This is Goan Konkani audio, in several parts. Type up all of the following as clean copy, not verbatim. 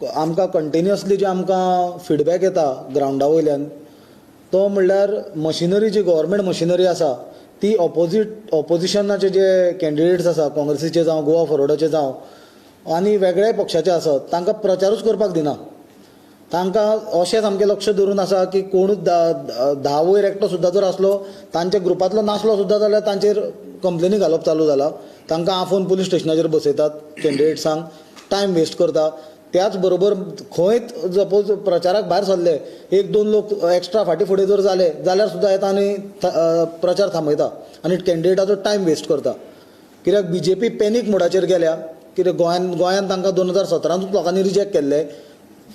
आमकां कंटिन्युअसली जे आमकां फिडबॅक येता ग्रावंडा वयल्यान तो म्हणल्यार मशिनरी जी गव्हर्मेंट मशिनरी आसा ती ऑपोजिशनाचे जे कॅन्डिडेट्स आसा, काँग्रेसीचे जावं, गोवा फॉरवर्डाचे जावं आनी वेगळ्याय पक्षाचे आसत, तांकां प्रचारूच करपाक दिना. तांकां अशें सामकें लक्ष धरून आसा की कोणूच 10 वयर एकटो सुद्दां जर आसलो, तांच्या ग्रुपांतलो नासलो सुद्दां जाल्यार तांचेर कंप्लेनी घालप चालू जाला. तांकां आफोवन पुलीस स्टेशनाचेर बसयतात, कॅन्डिडेट्सांक टायम वेस्ट करता. त्याच बरोबर खंयच सपोज प्रचाराक भायर सरले, एक दोन लोक एक्स्ट्रा फाटीं फुडें जर जाले जाल्यार सुद्दां येता आनी प्रचार थांबयता आनी कॅन्डिडेटाचो टायम वेस्ट करता. कित्याक बी जे पी पॅनीक मोडाचेर गेल्या. कित्याक गोंयान तांकां 2017 लोकांनी रिजेक्ट केल्ले,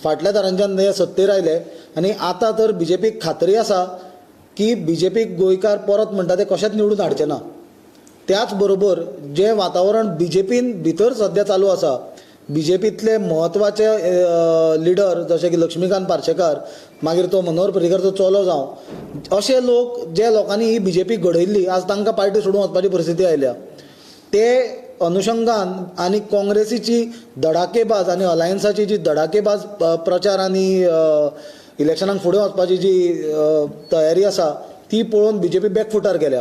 फाटल्या दारांच्यान हे सत्तेर आयले आनी आतां तर बी जे पीक खात्री आसा की बी जे पीक गोंयकार परत म्हणटा ते कशेंच निवडून हाडचे ना. त्याच बरोबर जें वातावरण बी जे पीन भितर सद्या चालू आसा, बी जे पींतले म्हत्वाचे लिडर जशे की लक्ष्मीकांत पार्सेकार, मागीर तो मनोहर पर्रीकारचो चलो जावं, अशे लोक जे लोकांनी ही बी जे पी घडयल्ली आज तांकां पार्टी सोडून वचपाची परिस्थिती आयल्या. ते अनुशंगान आनी काँग्रेसीची धडाकेबाज आनी अलायन्साची जी धडाकेबाज प्रचार आनी इलेक्शनाक फुडें वचपाची जी तयारी आसा ती पळोवन बी जे पी बॅकफुटार गेल्या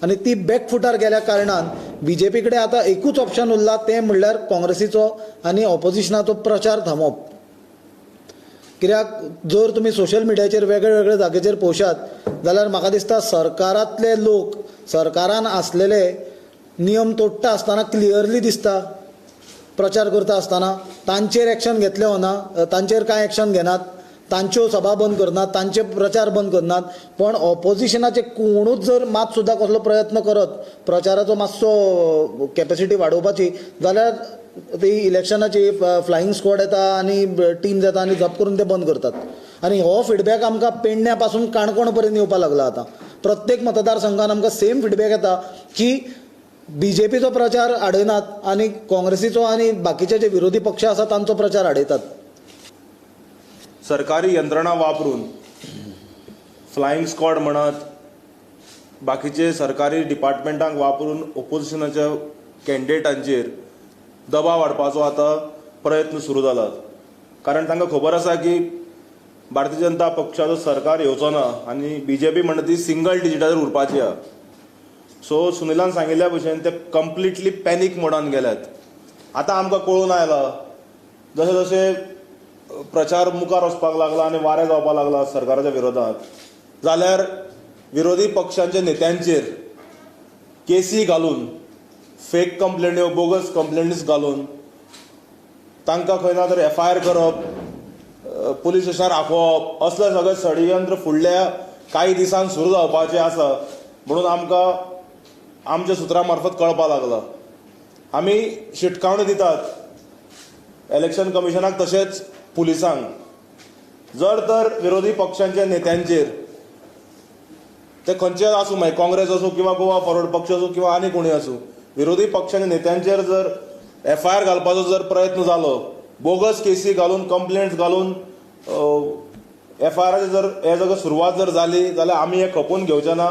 आनी ती बॅकफुटार गेल्या कारणान बी जे पी कडेन आतां एकूच ऑप्शन उरला, तें म्हणल्यार काँग्रेसीचो आनी ऑपोजिशनाचो प्रचार थांबोवप. कित्याक जर तुमी सोशल मिडियाचेर वेगळे वेगळे जाग्याचेर पळोवशात जाल्यार म्हाका दिसता सरकारांतले लोक सरकारान आसलेले नियम तोडटा आसतना क्लियरली दिसता. प्रचार करता आसतना तांचेर एक्शन घेतले वना, तांचेर कांय एक्शन घेनात, तांच्यो सभा बंद करनात, तांचे प्रचार बंद करनात, पण ऑपोजिशनाचे कोणूच जर मात सुद्दां कसलो प्रयत्न करत प्रचाराचो मातसो कॅपेसिटी वाडोवपाची जाल्यार ती इलेक्शनाची फ्लायींग स्क्वॉड येता आनी टीम येता आनी जप करून ते बंद करतात. आनी हो फिडबॅक आमकां पेडण्या पासून काणकोण पर्यंत येवपाक लागला. आतां प्रत्येक मतदारसंघान आमकां सेम फिडबॅक येता की बी जे पीचो प्रचार आडयनात आनी काँग्रेसीचो आनी बाकीचे जे विरोधी पक्ष आसा तांचो प्रचार आडयतात. सरकारी यंत्रणा वापरून फ्लायींग स्क्वॉड म्हणत, बाकीचे सरकारी डिपार्टमेंटांक वापरून ओपोजिशनाच्या कॅन्डिडेटांचेर दबाव हाडपाचो आतां प्रयत्न सुरू जाला. कारण तांकां खबर आसा की भारतीय जनता पक्षाचो सरकार येवचो ना आनी बी जे पी म्हणटा ती सिंगल डिजिटाचेर उरपाची आहा. सो सुनिलान सांगिल्ल्या भशेन ते कंप्लिटली पॅनीक मोडान गेल्यात. आतां आमकां कळून आयला जशें जशें प्रचार मुखार वचपाक लागला आनी वारें जावपाक लागला सरकाराच्या विरोधात, जाल्यार विरोधी पक्षांच्या नेत्यांचेर केसी घालून, फेक कंप्लेन्यो, बोगस कंप्लेनीस घालून तांकां खंय ना तर एफ I R करप, पुलीस स्टेशनार आपोवप, असलें सगळें षडयंत्र फुडल्या कांय दिसांक सुरू जावपाचें आसा म्हणून आमकां आमच्या सुत्रां मार्फत कळपाक लागला. आमी शिटकावणी दितात इलेक्शन कमिशनाक तशेंच पुलिसांक, जर तर विरोधी पक्षांच्या नेत्यांचेर ते खंयचे आसूं, मागीर काँग्रेस आसूं किंवा गोवा फॉरवर्ड पक्ष आसूं किंवा आनी कोणूय आसूं, विरोधी पक्षांच्या नेत्यांचेर जर एफ I R घालपाचो जर प्रयत्न जालो, बोगस केसी घालून, कंप्लेंट्स घालून एफ I आराची जर हे जर सुरवात जर जाली जाल्यार आमी हें खपोवन घेवचे ना.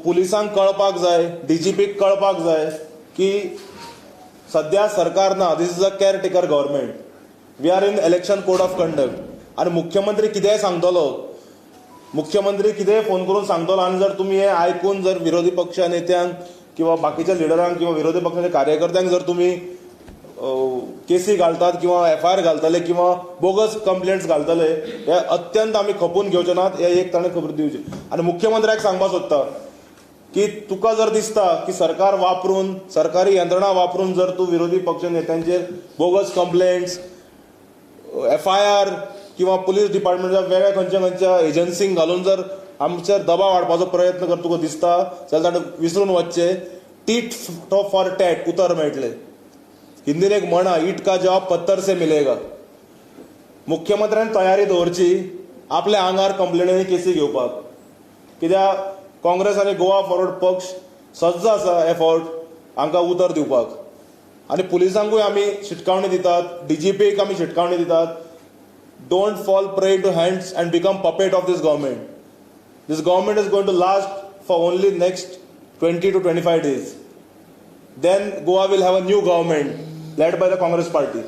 पुलिसांक कळपाक जाय, डी जी पीक कळपाक जाय की सद्या सरकार ना, this is a caretaker government, we are in election code of conduct. आनी मुख्यमंत्री कितेंय सांगतलो, मुख्यमंत्री कितेंय फोन करून सांगतलो आनी जर तुमी हें आयकून जर विरोधी पक्ष नेत्यांक किंवा बाकीच्या लिडरांक किंवा विरोधी पक्षाच्या कार्यकर्त्यांक जर तुमी केसी घालतात किंवा एफ I R घालतले किंवा बोगस कंप्लेंट्स घालतले, हे अत्यंत आमी खपून घेवचे नात, हे एक ताणें खबर दिवची. आनी मुख्यमंत्र्याक सांगपाक सोदता की तुका जर दिसता की सरकार वापरून, सरकारी यंत्रणा वापरून जर तूं विरोधी पक्ष नेत्यांचेर bogus complaints, F I R किंवा पुलीस डिपार्टमेंटाच्या वेगळ्या खंयच्या खंयच्या एजन्सींक घालून जर आमचेर दबाव हाडपाचो प्रयत्न कर तुका दिसता जाल्यार ताणें विसरून वचचें. टीट फॉर टॅट उतर मेळटलें. हिंदीन एक म्हण आहा, ईंट का जवाब पत्थर से मिलेगा. मुख्यमंत्र्यान तयारी दवरची आपल्या आंगार कंप्लेनी केसी घेवपाक, कित्याक काँग्रेस आनी गोवा फॉरवर्ड पक्ष सज्ज आसा हे फावट हांकां उतर दिवपाक. आनी पुलिसांकूय आमी शिटकावणी दितात, डी जी पीक आमी शिटकावणी दितात, don't fall prey to hands and become puppet of this government. This government is going to last for only next 20 to 25 days. Then Goa will have a new government led by the Congress party.